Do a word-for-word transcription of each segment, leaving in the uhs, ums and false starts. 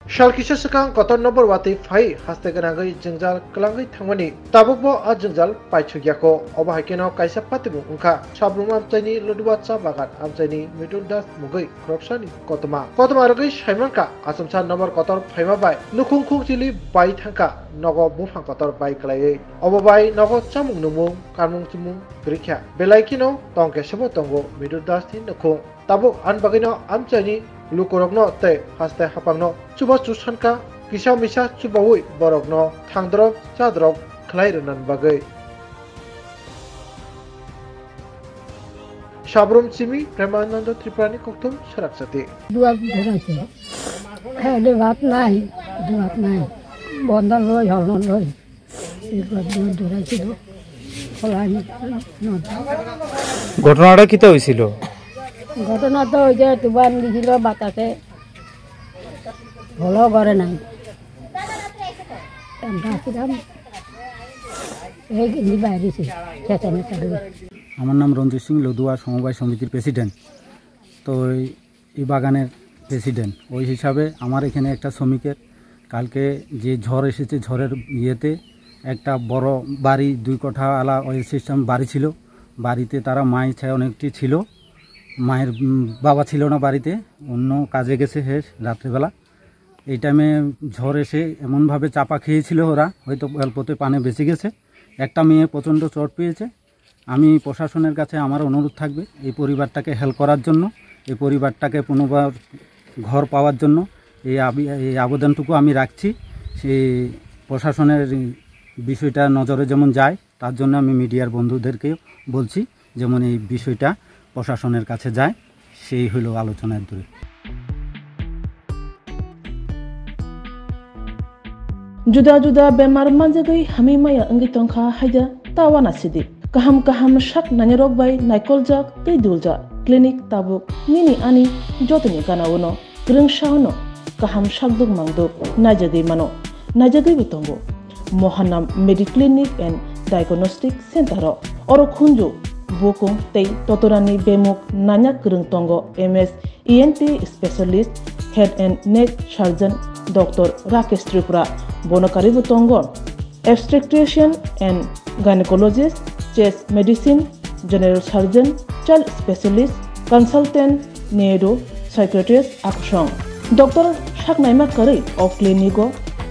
Sal kisa swkang kotor nokbar watwi phai haste gwnangwi jwngjal kwlangwi thangmani, tabukbo a jwngjal paithok yako. Obo hai kheno kaisa patimung wngkha Sabrum amchaini Lodua cha bagan amchaini Mitul Das mungwi khoroksani kothoma. Kothoma rwgwi saimankha, achomsa nokbar kotor phaima bai nukhung khung chili bai thangkha, nogo buphang kotor bai kwlaiwi. Obo bai nogo chamung nungmung, kanmung chumung kwrwikha. Belai kheno tongkhe sebo tongo Mitul Das ni nukhung. Tabuk ani bagwino amchaini lukurokno tei haste hapangno chuba chusankha, kisa misa chubaui borokno thangdrop chadrop khlai rwnani bagwi. Sabrum simi Premananda Tripurani kokthum swraksati. দুৱাৰ ধৰাইছে। এনে ভাত নাই, ভাত নাই। বন্ধন লৈ, হলন লৈ। এই ঘৰ দুৱাৰ ধৰাইছিলো। খোলা নাই। ঘটনাটা কিতা হয়েছিল? ঘটনা তো ওই যে তুফান দিছিল বাতাসে। হলো ঘরে নাই। আমরা ছিলাম এই কিন্তু বাইরে ছিল। চেঁচামেচি করে। আমার নাম রঞ্জিত সিং, লদুয়া সমবায় সমিতির প্রেসিডেন্ট। তো এই এই বাগানের প্রেসিডেন্ট। ওই হিসাবে আমার এখানে একটা শ্রমিকের কালকে যে ঝড় এসেছে, ঝড়ের ইয়েতে একটা বড় বাড়ি, দুই কোঠা আলা ওই সিস্টেম বাড়ি ছিল। বাড়িতে তারা মাই ছাই অনেকটি ছিল। মায়ের, উম, বাবা ছিল না বাড়িতে, অন্য কাজে গেছে হে রাত্রেবেলা। এই টাইমে ঝড় এসে এমনভাবে চাপা খেয়েছিল ওরা, হয়তো অল্পতে পানি বেঁচে গেছে। একটা মেয়ে প্রচণ্ড চোট পেয়েছে। আমি প্রশাসনের কাছে আমার অনুরোধ থাকবে এই পরিবারটাকে হেল্প করার জন্য, এই পরিবারটাকে পুনর্বার ঘর পাওয়ার জন্য এই আবি-, এই আবেদনটুকু আমি রাখছি। সেই প্রশাসনের বিষয়টা নজরে যেমন যায়, তার জন্য আমি মিডিয়ার বন্ধুদেরকেও বলছি, যেমন এই বিষয়টা প্রশাসনের কাছে যায়। সেই হইল আলোচনার দূরে। Juda juda bemar manjagwi hamwi maya wngwi tongkha haida ta uanasidi. Kaham kaham sak nainarok bai naikoljak tei duljak clinic tabuk nini ani jotoni gana-o no kwrwngsa-o no kaham sakduk mangduk naijagwi mano, naijagwibo tongo. Mohanam Mediclinic and Diagnostic Center-o oro khunju, bukung tei totorani bemuk nanya kwrwng tongo M S E N T specialist, head and neck surgeon Doctor Rakesh Tripura, bono karwibo tongo obstetrician and gynecologist, chest medicine, general surgeon, child specialist, consultant, neuro, psychiatrist, akusong. Doctor sak naima karwi o clinic-o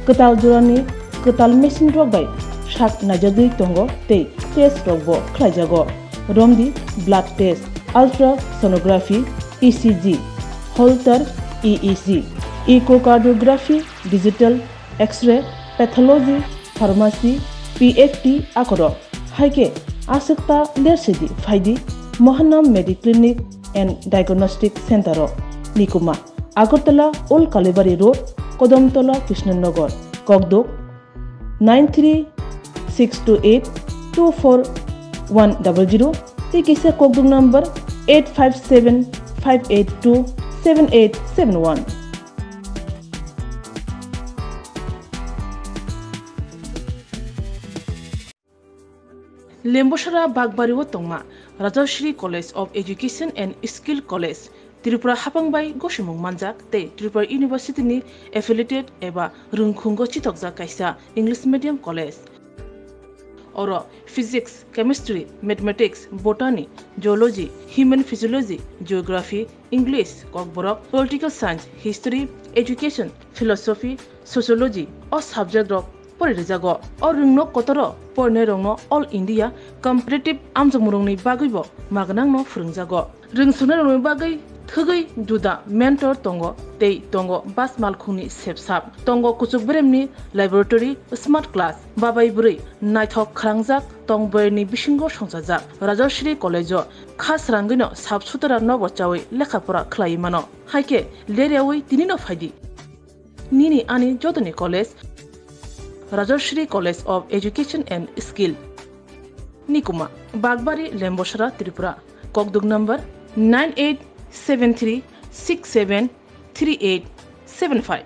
kwtal jorani kwtal machine rok bai sak naijagwi tongo tei test rokbo khlaijago. Romdi blood test, ultrasonography, E C G, Holter E E G, echocardiography, digital X-ray, pathology, pharmacy, P F T akorok. Hai khe aswk ta lersidi phaidi Mohanam Mediclinic and Diagnostic Center-o. Nikuma, Agartala Old Kalibari Road, Kodamtola Krishnanagar, Kokduk, nine three six two eight two four one double zero, tei kisa kokduk number eight five seven five eight two seven eight seven one. Lembosara Bakbari o tongma Rajashri College of Education and Skill College, Tripura hapang bai gosimung manjak tei Tripura University ni affiliated eba rwngkhungo chitokjak kaisa English medium college. Oro physics, chemistry, mathematics, botany, zoology, human physiology, geography, English, kokborok, political science, history, education, philosophy, sociology o subject rok pori rijago. O rwngno kotoro porinai rokno All India competitive amjokmung rokni bagwibo magnangno phwrwngjago. Rwngsongnai rokni bagwi thwgwi juda mentor tongo tei tongo bas malkhungni sepsap, tongo kuchuk beremni laboratory, smart class, babai bwrwi naithok khwrangjak tong boyarni bisingo songchajak. Rajashri College o kha srangwino sap sutara nobo chawi lekha pora khlaiwi mano. Hai khe leryawi tinino phaidi. Nini ani jotoni college, Rajashri College of Education and Skill. Nikuma, Bakbari, Lembosara, Tripura. Kokduk number nine eight seven three six seven three eight seven five.